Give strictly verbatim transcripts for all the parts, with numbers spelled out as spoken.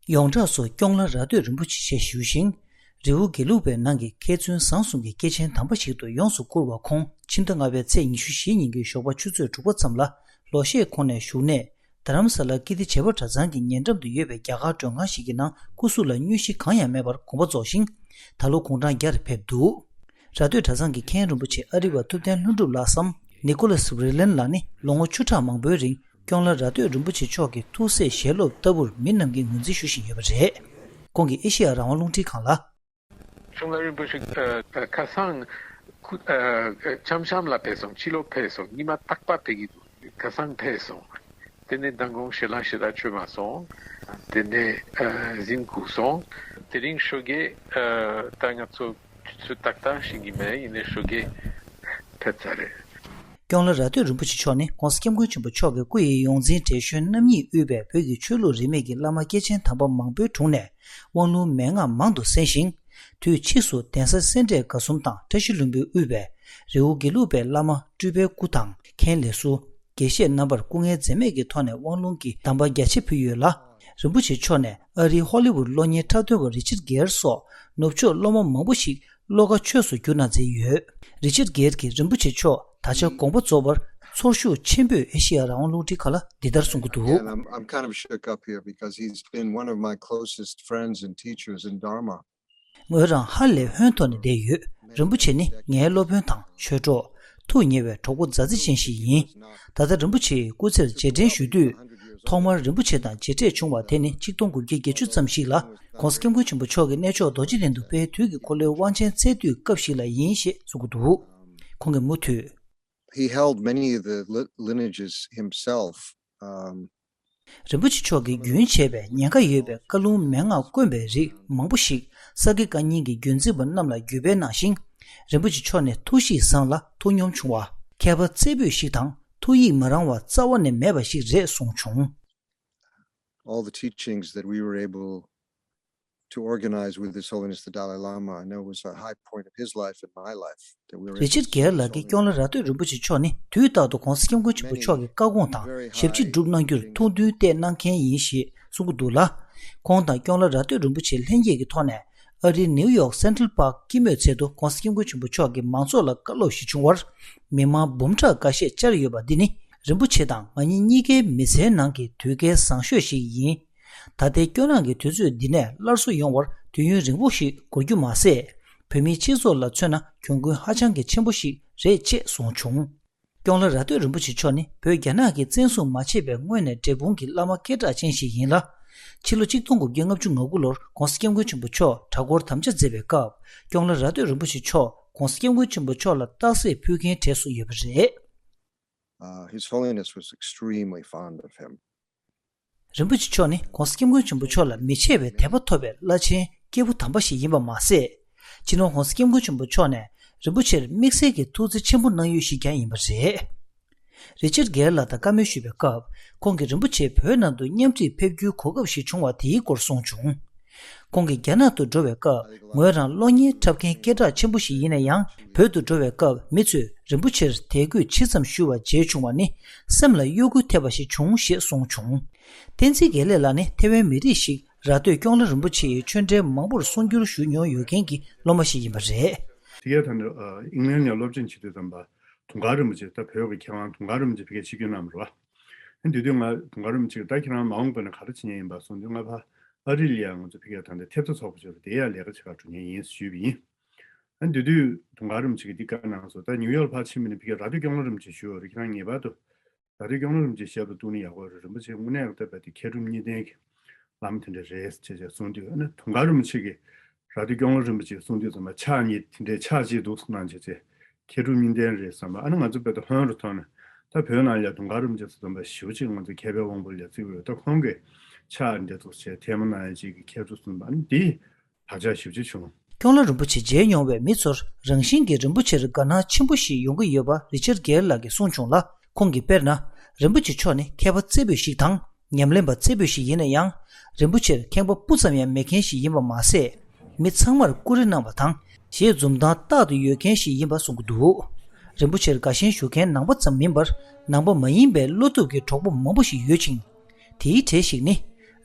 ཡོངས་གྲགས་སུ་སྐྱོང་ལ་ར་སྟོད་རིན་པོ་ཆེ་ཞེས་ཞུ་ཞིང་། རི་བོ་དགེ་ལུགས་པའི་ནང་གི་མཁས་བཙུན་བཟང་གསུམ་གྱི་སྐྱེས་ཆེན་དམ་པ་ཞིག་ཏུ་ཡོངས་སུ་བཀུར་བ་ཁོང་ཕྱི་ཟླ་ལྔ་པའི་ཚེས་ཉི་ཤུ་བཞི་ཉིན་གྱི་ཞོགས་པ་ཆུ་ཚོད་དྲུག་པ་ཙམ་ལ་ལོ་ཤས་གོང་ནས་བཞུགས་གནས་རྡ་རམ་ས་ལ་ཀིརྟི་བྱེས་པ་གྲྭ་ཚང་གི་ཉེ་འགྲམ་དུ་ཡོད་པའི་རྒྱ་གར་མགྲོན་ཁང་ཞིག་གི་ནང་སྐུ་གཟུགས་ལ་དངོས་གཞི་གང་ཡང་མེད་པར་དགོངས་པ་རྫོགས་ཤིང་། ད་ལོ་དགུང་གྲངས་བརྒྱ་རུ་ཕེབས་འདུག་ར་སྟོད་གྲྭ་ཚང་གི་མཁན་རིན་པོ་ཆེ་ཨ་རི་བ་ཐུབ་བསྟན་ལྷུན་གྲུབ་ལགས་སམ། ནི་ཀོ་ལ་སི་རི་ལན་ལགས་ནི་ལོ་ངོ་བཅུ་ཕྲག་མང་པོའི་རིང་སྐྱོང་ལ་ར་སྟོད་རིན་པོ་ཆེ་མཆོག་གི་ཐུགས་སྲས་ཞལ་སློབ་ལྟ་བུར་མི་རྣམས་ཀྱིས་ངོས་འཛིན་ཞུ་བཞིན་ཡོད་པ་རེད། ཁོང་གིས་ཨེ་ཤེ་ཡ་རང་དབང་རླུང་འཕྲིན་ཁང་ལ། གཞུང་ལ་རིན་པོ་ཆེ་ཨ་ཨ་ཁ་སང་ཁུ་ཨ་འཆམ་འཆམ་ལ་ཕེབས་སོང་། ཕྱི་ལོགས་ཕེབས་སོང་། ཉི་མ་རྟག་པར་ཕེབས་ཀྱི་འདུག་ཁ་སང་ཕེབས་སོང་། དེ་ནས་མདང་དགོང་ཞལ་ལག་ཞེ་དྲག་མཆོད་མ་སོང་། དེ་ནས་ཨ་ཟིན་སྒུག་སོང་། དེ་རིང་ཞོགས་ཀས་ཨ་ད་ང་ཚོ་དུས་ཚོད་ཏག་ཏག་ཤེས་ཀྱི་མེད། ཡིན་ནའི་ཞོགས་ཀས་ཕེབས་ཚར་རེད། སྐྱོང་ལ་ར་སྟོད་རིན་པོ་ཆེ་མཆོག་ནི་༸གོང་ས་༸སྐྱབས་མགོན་ཆེན་པོ་མཆོག་གི་སྐུ་ཡི་ཡོངས་འཛིན་བགྲེས་གཞོན་རྣམ་གཉིས་དབུས་པའི་བོད་ཀྱི་ཆོས་ལུགས་རིས་མེད་ཀྱི་བླ་མ་སྐྱེས་ཆེན་དམ་པ་མང་པོའི་དྲུང་ནས་དབང་ལུང་མན་ངག་མང་དུ་གསན་ཞིང་། དུས་ཕྱིས་སུ་གདན་ས་སེ་འབྲས་དགའ་གསུམ་དང་བཀྲ་ཤིས་ལྷུན་པོའི་དབུས་པའི་རི་བོ་དགེ་ལུགས་པའི་བླ་མ་སྤྲུལ་པའི་སྐུ་དང་མཁན་ལས་ཟུར། དགེ་བཤེས་རྣམ་པར་སྐུ་ངལ་འཛེམས་མེད་ཀྱི་ཐོག་ནས་དབང་ལུང་གི་གདམས་པ་རྒྱ་ཆེ་ཕུལ་ཡོད་ལ། རིན་པོ་ཆེ་མཆོག་ནས་ཨ་རིའི་ཧོ་ལི་ཝུད་གློག་བརྙན་འཁྲབ་སྟོན་པ་རི་ཆར་གེར་སོགས་ནུབ་ཕྱོགས་སློབ་མ་མང་པོ་ཞིག་བློ་དགའ་ཆོས་སུ་གྱུར་གནང་མཛད་ཡོད། རི་ཆར་གེར་གྱིས་རིན་པོ་ཆེ་མཆོག་ད་ཆ་དགོངས་པ་རྫོགས་པར་ཚོར་ཤུགས་ཆེན་པོས་ཨེ་ཤེ་ཡ་རང་དབང་རླུང་འཕྲིན་ཁང་ལ་འདི་ལྟར་གསུང་གི་འདུག Again, I'm, I'm kind of shook up here because he's been one of my closest friends and teachers in Dharma. ངོས་རང་ཧ་ལས་ཧོན་ཐོག་ནས་བསྡད་ཡོད། རིན་པོ་ཆེ་ནི་ངའི་སློབ་དཔོན་དང་ཆོས་གྲོགས། ཐུགས་ཉེ་བའི་གྲོགས་པོ་མཛའ་བརྩེ་ཅན་ཞིག་ཡིན། ད་ལྟ་རིན་པོ་ཆེའི་སྐུ་ཚེར་རྗེས་དྲན་ཞུ་དུས། ཐོག་མར་རིན་པོ་ཆེ་དང་མཇལ་འཕྲད་བྱུང་བ་དེ་ནི་ཆིག་སྟོང་དགུ་བརྒྱ་བརྒྱད་ཅུ་ཙམ་ཞིག་ལ་༸གོང་ས་༸སྐྱབས་མགོན་ཆེན་པོ་མཆོག་གིས་གནས་མཆོག་རྡོ་རྗེ་གླིང་དུ་དཔལ་དུས་ཀྱི་འཁོར་ལོའི་དབང་ཆེན་སྩལ་དུས་སྐབས་ཤིག་ལ་ཡིན་ཞེས་གསུང་གི་འདུག་ཁོང་གིས་མུ་མཐུད། He held many of the li- lineages himself. Um, རིན་པོ་ཆེ་མཆོག་གིས་རྒྱུན་ཆད་པའི་ཉེན་ཁ་ཡོད་པའི་བཀའ་ལུང་མན་ངག་དཀོན་པའི་རིགས་མང་པོ་ཞིག་ས་དགེ་བཀའ་རྙིང་གི་རྒྱུན་འཛིན་པ་རྣམས་ལ་བརྒྱུད་སྤེལ་གནང་ཞིང་། རིན་པོ་ཆེ་མཆོག་ནས་ཐུགས་གཤིས་བཟང་ལ་ཐུགས་སྙོམས་བྱུང་བ། མཁས་པ་རྩེ་ཕུད་ཞིག་དང་ཐུགས་ཡིད་མ་རངས་པ་རྩ་བ་ནས་མེད་པ་ཞིག་རེད་གསུངས་བྱུང་། All the teachings that we were able to organize with His Holiness the Dalai Lama, I know was a high point of his life and my life, that we were རི་ཆར་གེར་ལགས་ཀྱིས་སྐྱོང་ལ་ར་སྟོད་རིན་པོ་ཆེ་མཆོག་ནི་དུས་རྟག་ཏུ་༸གོང་ས་༸སྐྱབས་མགོན་ཆེན་པོ་མཆོག་གི་བཀའ་དགོངས་དང་ཞབས་ཕྱི་སྒྲུབ་གནང་རྒྱུར་ཐུགས་འདུན་གཏད་གནང་མཁན་ཡིན་ཞེས་གསུང་གི་འདུག་ལ། ཁོང་དང་སྐྱོང་ལ་ར་སྟོད་རིན་པོ་ཆེ་ལྷན་རྒྱས་ཀྱི་ཐོག་ནས་ཨ་རིའི་ནིའུ་ཡོག་སེན་ཊྲལ་པཱརྐ་སྐྱིད་མོས་ཚལ་དུ་༸གོང་ས་༸སྐྱབས་མགོན་ཆེན་པོ་མཆོག་གིས་མང་ཚོགས་ལ་བཀའ་སློབ་ཞིག་བྱུང་བར། མི་མང་འབུམ་ཕྲག་འགའ་ཤས་བཅར་ཡོད་པ་འདི་ནི་རིན་པོ་ཆེ་དང་ང་གཉིས་གཉིས་ཀའི་མི་ཚེའི་ནང་གི་དུས་ཀའི་བཟང་ཤོས་ཤིག་ཡིན། ད་ལྟའི་སྐྱོ་སྣང་གི་དུས་ཚོད་འདི་ནས་སླར་གསོ་ཡོང་བར་དུས་ཡུན་རིང་པོ་ཞིག་འགོར་རྒྱུ་མ་ཟད། བོད་མིའི་སྤྱི་ཚོགས་ལ་མཚོན་ན་གྱོང་གུན་ཧ་ཅང་གི་ཆེན་པོ་ཞིག་རེད་ཅེས་གསུངས་བྱུང་། སྐྱོང་ལ་ར་སྟོད་རིན་པོ་ཆེ་མཆོག་ནི་བོད་རྒྱ་ནག་གིས་བཙན་བཟུང་མ་བྱས་པའི་སྔོན་ནས་འབྲས་སྤུངས་ཀྱི་བླ་མ་སྐད་གྲགས་ཅན་ཞིག་ཡིན་ལ། ཕྱི་ལོ་གཅིག་སྟོང་དགུ་བརྒྱ་ལྔ་བཅུ་ང་དགུ་ལོར་༸གོང་ས་༸སྐྱབས་མགོན་ཆེན་པོ་མཆོག་གྲྭ་སྐོར་དམ་བཅའ་མཛད་པའི་སྐབས། སྐྱོང་ལ་ར་སྟོད་རིན་པོ་ཆེ་མཆོག་༸གོང་ས་༸སྐྱབས་མགོན་ཆེན་པོ་མཆོག་ལ་རྟགས་གསལ་ཕུལ་མཁན་གྲས་སུ་ཡོད་པ་རེད། Uh, His Holiness was extremely fond of him. རིན་པོ་ཆེ་མཆོག་ནི་༸གོང་ས་༸སྐྱབས་མགོན་ཆེན་པོ་མཆོག་ལ་མི་ཕྱེད་པའི་དད་པ་ཐོབ་པའི་བླ་ཆེན་སྐྱེས་བུ་དམ་པ་ཞིག་ཡིན་པ་མ་ཟད། སྤྱི་ནོར་༸གོང་ས་༸སྐྱབས་མགོན་ཆེན་པོ་མཆོག་ནས་རིན་པོ་ཆེར་དམིགས་བསལ་གྱི་ཐུགས་བརྩེ་ཆེན་པོ་གནང་ཡུལ་ཞིག་ཀྱང་ཡིན་པ་རེད། རི་ཆར་གེར་ལགས་དང་བཀའ་མོལ་ཞུས་པའི་སྐབས། ཁོང་གིས་རིན་པོ་ཆེ་བོད་ནང་དུ་མཉམ་ཁྲིད་ཕེབས་རྒྱུའི་གོ་སྐབས་ཤིག་བྱུང་བ་དེའི་སྐོར་གསུངས་བྱུང་། ཁོང་གིས་རྒྱ་ནག་ཏུ་འགྲོ་བའི་སྐབས། ངོས་རང་གློག་བརྙན་འཁྲབ་མཁན་སྐད་གྲགས་ཆེན་པོ་ཞིག་ཡིན་ན་ཡང་། བོད་དུ་འགྲོ་བའི་སྐབས་མི་ཚོས་རིན་པོ་ཆེར་དད་གུས་ཇི་ཙམ་ཞུ་བ་མཇལ་བྱུང་བ་ནི་སེམས་ལ་གཡོ་འགུལ་ཐེབས་པ་ཞིག་བྱུང་ཞེས་གསུངས་བྱུང་། བསྟན་འཛིན་དགེ་ལེགས་ལགས་ནི་ཐེ་ཝན་མི་རིགས་ཤིག་ར་སྟོད་སྐྱོང་ལ་རིན་པོ་ཆེ་ཡི་ཆོས་འབྲེལ་མང་པོར་གསུང་བསྒྱུར་ཞུ་མྱོང་ཡོད་མཁན་གྱི་སློབ་མ་ཞིག་ཡིན་པ་རེད། དེ་གའི་ད་ནི་ཨིང་ལན་ནས་སློབ་སྦྱོང་བྱེད་དུས་ཙམ་པ། དུང་དཀར་རིན་པོ་ཆེ་ད་བོད་ཀྱི་མཁས་དབང་དུང་དཀར་རིན་པོ་ཆེ་ཕ་གིར་ཆིབས་བསྒྱུར་གནང་བ་རེད་བ། ཨ་ནི་དེ་དུས་ང་དུང་དཀར་རིན་པོ་ཆེ་གིས་ད་ཁྱེད་རང་མ་འོངས་པ་ན་ག་རེ་བྱེད་མཁན་ཡིན་པ་གསུངས་དུས་ང་ཕར་ཨ་རི་ལ་ཡ་ང་ཚོ་ཕ་གིར་ད་ལྟ་ཐེབས་རྩ་ཚོགས་པ་ཚོ་ལ་དེ་ཡ་ལས་ཀ་བྱེད་གར་འགྲོ་མཁན་ཡིན་ཞུས་པ་ཡིན། ཨ་ནི་དེ་དུས་དུང་དཀར་རིན་པོ་ཆེ་གིས་འདི་བཀའ་གནང་སོང་། ད་ནིའུ་ཡོག་ཕར་ཕྱིན་པ་ནི་ཕ་གིར་ར་སྟོད་སྐྱོང་ལ་རིན་པོ་ཆེ་ཞུ་བ་རེད། ཁྱེད་རང་ངེས་པར་དུ་ར་སྟོད་སྐྱོང་ལ་རིན་པོ་ཆེ་ཞབས་ལ་གཏུགས་ན་ཡག་པོ་རེད། རིན་པོ་ཆེ་དངོས་གནས་ལ་བལྟས་པ་དེ་མཁས་གྲུབ་གཉིས་ལྡན་གྱི་བླ་མ་དེ་འདྲ་རེད་ཅེས་ཅེས་གསུངས་དུས། ཨ་ནི་དུང་དཀར་རིན་པོ་ཆེ་གིས་ར་སྟོད་སྐྱོང་ལ་རིན་པོ་ཆེ་གསུངས་དུས་ཙམ་པ་ཕྱག་གཉིས་དེ་འདྲའི་ཕྱག་གཅིག་འདུག་གནང་བྱས་བྱས་མཁས་གྲུབ་གཉིས་ལྡན་རེད་བསམ་པ། ཨ་ནི་ང་ཚོ་དཔེ་ད་ཧོན་རུ་ཐོན་ནས་ད་བོད་ནང་ལ་དུང་དཀར་རིན་པོ་ཆེ་ཟེར་ཙམ་པ་ཞེ་པོ་ཅིག་ང་ཚོ་མཁས་པའི་དབང་པོ་ལ་བརྩི་གི་ཡོད། ད་ཁོང་གིས་ཕྱག་འདྲ་ཚོ་བྱས་ཐལ་མོ་གནང་ཡ་ཅིག་གི་མཁས་གྲུབ་གསུངས་པ། ཨ་ནི་འདི་བག་ཆགས་ཞེ་པོ་ཅིག་བྱུང་། སྐྱོང་ལ་རིན་པོ་ཆེ་མཇལ་མྱོང་བའི་མི་ཚོར་རང་བཞིན་གྱིས་རིན་པོ་ཆེར་དགའ་སྣང་ཆེན་པོ་ཞིག་ཡོང་གི་ཡོད་པ་རི་ཆར་གེར་ལགས་ཀྱིས་གསུངས་བྱུང་ལ། ཁོང་གིས་དཔེར་ན། རིན་པོ་ཆེ་མཆོག་ནི་མཁས་པ་རྩེ་ཕུད་ཞིག་དང་། ཉམས་ལེན་པ་རྩེ་ཕུད་ཞིག་ཡིན་ན་ཡང་། རིན་པོ་ཆེར་ཁེངས་པ་སྤུ་ཙམ་ཡང་མེད་མཁན་ཞིག་ཡིན་པ་མ་ཟད། མི་ཚང་མར་ཀུ་རེ་གནང་བ་དང་། ཞེས་འཛུམ་མདངས་རྟག་ཏུ་ཡོད་མཁན་ཞིག་ཡིན་པ་གསུང་གི་འདུག་རིན་པོ་ཆེར་དགའ་ཞེན་ཞུ་མཁན་ནང་པ་ཙམ་མིན་པར། ནང་པ་མ་ཡིན་པའི་བློ་སྟོབས་ཀྱི་གྲོགས་པོ་མང་པོ་ཞིག་ཡོད་ཅིང་། དེའི་གྲས་ཤིག་ནི།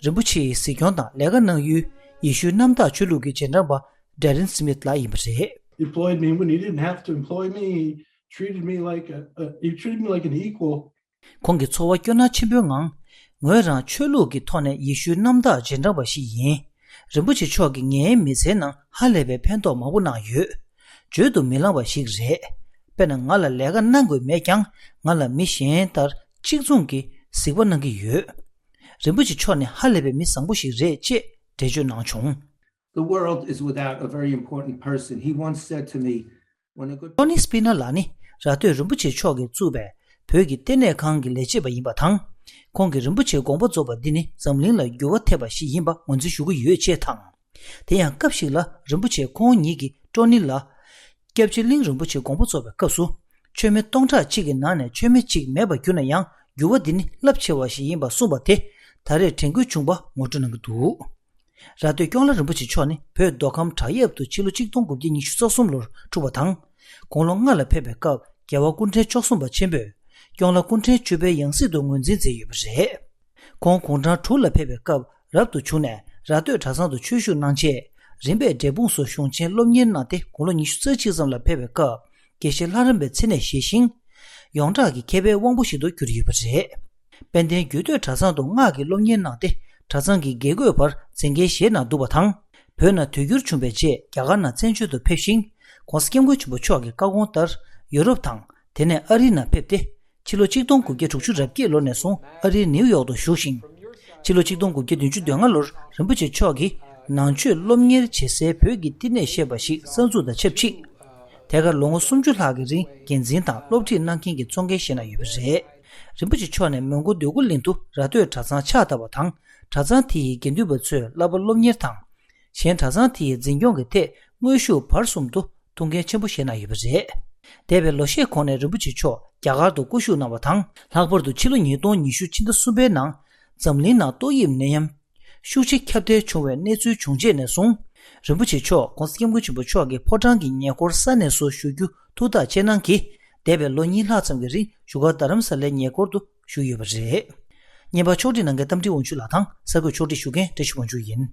རིན་པོ་ཆེའི་གཟིགས་སྐྱོང་དང་ལས་ཀ་གནང་ཡུལ་ཡེ་ཤུའི་གནམ་བདག་ཆོས་ལུགས་ཀྱི་རྗེས་འབྲང་པ་Darren Smith་ལགས་ཡིན་པ་རེད། Employed me when he didn't have to employ me. He treated me like a, a he treated me like an equal. ཁོང་གིས་འཚོ་བ་སྐྱོ་སྣང་ཆེན་པོའི་ངང་། ངོས་རང་ཆོས་ལུགས་ཀྱི་ཐོག་ནས་ཡེ་ཤུའི་གནམ་བདག་རྗེས་འབྲང་པ་ཞིག་ཡིན། རིན་པོ་ཆེ་མཆོག་གིས་ངའི་མི་ཚེའི་ནང་ཧ་ལས་པའི་ཕན་ཐོགས་མང་པོ་གནང་ཡོད། བརྗོད་དུ་མི་ལང་བ་ཞིག་རེད། དཔེར་ན་ང་ལ་ལས་ཀ་གནང་དགོས་མེད་ཀྱང་། ང་ལ་མི་གཞན་ལྟར་གཅིག་མཚུངས་ཀྱི་གཟིགས་པ་གནང་གི་ཡོད། རིན་པོ་ཆེ་མཆོག་ནི་ཧ་ལས་པའི་མི་བཟང་པོ་ཞིག་རེད་ཅེས་འགྲེལ་བརྗོད་གནང་བྱུང་། The world is without a very important person. He once said to me, when a good Tony Spina ལགས་ནི་ར་སྟོད་རིན་པོ་ཆེ་མཆོག་གིས་བཙུགས་པའི་བོད་ཀྱི་ལྟེ་གནས་ཁང་གི་ལས་བྱེད་པ་ཡིན་པ་དང་། ཁོང་གིས་རིན་པོ་ཆེའི་དགོངས་པ་རྫོགས་པ་འདི་ནི་འཛམ་གླིང་ལ་འགྱུར་བ་ཐེབས་པ་ཞིག་ཡིན་པ་ངོས་འཛིན་ཞུ་གི་ཡོད་ཅེས་དང་། དེ་ཡང་སྐབས་ཤིག་ལ་རིན་པོ་ཆེ་ཁོང་ཉིད་ཀྱིས་ཀྲོ་ནི་ལ། སྐྱབས་རྗེ་གླིང་རིན་པོ་ཆེའི་དགོངས་པ་རྫོགས་པའི་སྐབས་སུ། ཆོས་མེད་སྟོང་ཕྲག་གཅིག་གི་ནང་ནས་ཆོས་མེད་གཅིག་མེད་པར་གྱུར་ན་ཡང་འགྱུར་བ་འདི་ནི་རླབས་ཆེ་བ་ཞིག་ཡིན་པ་གསུངས་པ་དེ་ད་རེས་དྲན་སྐུལ་བྱུང་བ་ངོ་སྤྲོད་གནང་གི་འདུག་ར་སྟོད་སྐྱོང་ལྷ་རིན་པོ་ཆེ་མཆོག་ནི་བོད་མདོ་ཁམས་བྲག་གཡབ་ཏུ་ཕྱི་ལོ་ཆིག་སྟོང་དགུ་བརྒྱ་ཉི་ཤུ་རྩ་གསུམ་ལོར་འཁྲུངས་པ་དང་། དགུང་ལོ་ལྔ་ལ་ཕེབས་པའི་སྐབས་རྒྱལ་བ་སྐུ་ཕྲེང་བཅུ་གསུམ་པ་ཆེན་པོས་སྐྱོང་ལྷ་སྐུ་ཕྲེང་བཅུ་པའི་ཡང་སྲིད་དུ་ངོས་འཛིན་མཛད་ཡོད་པ་རེད། ཁོང་དགུང་གྲངས་དྲུག་ལ་ཕེབས་པའི་སྐབས་རབ་ཏུ་བྱུང་ནས་ར་སྟོད་གྲྭ་ཚང་དུ་ཆོས་ཞུགས་གནང་རྗེས། རིམ་པས་འབྲས་སྤུངས་སུ་གཞུང་ཆེན་སློབ་གཉེར་གནང་སྟེ་དགུང་ལོ་ཉི་ཤུ་རྩ་གཅིག་ཙམ་ལ་ཕེབས་པའི་སྐབས་དགེ་བཤེས་ལྷ་རམས་པའི་མཚན་གནས་བཞེས་ཤིང་། ཡོངས་གྲགས་ཀྱི་མཁས་པའི་དབང་པོ་ཞིག་ཏུ་གྱུར་ཡོད་པ་རེད། དཔལ་ལྡན་རྒྱུད་སྟོད་གྲྭ་ཚང་དུ་སྔགས་ཀྱི་སློབ་གཉེར་གནང་སྟེ། གྲྭ་ཚང་གི་དགེ་བསྐོས་པར་མཛད་འགན་བཞེས་གནང་འདུག་པ་དང་། བོད་ནང་དུས་འགྱུར་བྱུང་བའི་རྗེས་རྒྱ་གར་ནང་བཙན་བྱོལ་དུ་ཕེབས་ཤིང་། ྋགོང་ས་ྋསྐྱབས་མགོན་ཆེན་པོ་མཆོག་གི་བཀའ་དགོངས་ལྟར་ཡུ་རོབ་དང་། དེ་ནས་ཨ་རིའི་ནང་ཕེབས་ཏེ། ཕྱི་ལོ་ཆིག་སྟོང་དགུ་བརྒྱ་དྲུག་ཅུ་རེ་བརྒྱད་ལོ་ནས་བཟུང་ཨ་རིའི་ནིའུ་ཡོག་ཏུ་བཞུགས་ཤིང་། ཕྱི་ལོ་ཆིག་སྟོང་དགུ་བརྒྱ་བདུན་ཅུ་དོན་ལྔ་ལོར་རིན་པོ་ཆེ་མཆོག་གིས་ནང་ཆོས་སློབ་གཉེར་བྱེད་སའི་བོད་ཀྱི་བསྟི་གནས་ཞེས་པ་ཞིག་གསར་འཛུགས་དང་ཆབས་ཅིག་དེ་གར་ལོ་ངོ་སུམ་ཅུ་ལྷག་གི་རིང་འགན་འཛིན་དང་སློབ་ཁྲིད་གནང་མཁན་གྱི་གཙོ་འགན་བཞེས་གནང་ཡོད་པ་རེད། རིན་པོ་ཆེ་མཆོག་ནས་མོན་གྷོ་འདོད་རྒུ་གླིང་དུ་ར་སྟོད་གྲྭ་ཚང་ཕྱག་བཏབ་པ་དང་། གྲྭ་ཚང་དེ་ཡི་དགེ་འདུན་པ་ཚོས་བསླབ་པ་སློབ་གཉེར་དང་། གཞན་གྲྭ་ཚང་དེ་ཡི་འཛིན་སྐྱོང་གི་ཐད་དངོས་ཤུགས་བར་གསུམ་དུ་ཐུགས་འགན་ཆེན་པོ་བཞེས་གནང་ཡོད་པ་རེད། འདས་པའི་ལོ་ཤས་གོང་ནས་རིན་པོ་ཆེ་མཆོག་རྒྱ་གར་དུ་སྐུ་བཞུགས་གནང་བ་དང་། ལྷག་པར་དུ་ཕྱི་ལོ་ཉིས་སྟོང་ཉི་ཤུ་ཕྱི་ཟླ་གསུམ་པའི་ནང་འཛམ་གླིང་ནང་ཏོག་དབྱིབས་ནད་ཡམས་ཤུགས་ཆེ་ཁྱབ་གདལ་བྱུང་བའི་གནས་ཚུལ་བྱུང་རྗེས་ནས་བཟུང་། རིན་པོ་ཆེ་མཆོག་ྋགོང་ས་ྋསྐྱབས་མགོན་ཆེན་པོ་མཆོག་གི་ཕོ་བྲང་གི་ཉེ་འཁོར་ས་གནས་སུ་བཞུགས་རྒྱུ་ཐུགས་ཐག་བཅད་གནང་གིས། འདས་པའི་ལོ་གཉིས་ལྷག་ཙམ་གྱི་རིང་བཞུགས་སྒར་རྡ་རམ་ས་ལའི་ཉེ་འཁོར་དུ་བཞུགས་ཡོད་པ་རེད། བརྙན་པར་ཕྱོགས་སྒྲིག་གནང་མཁན་རྟ་མགྲིན་དབང་ཕྱུག་ལགས་དང་གསར་འགོད་ཕྱོགས་སྒྲིག་ཞུ་མཁན་བཀྲ་ཤིས་དབང་ཕྱུག་ཡིན།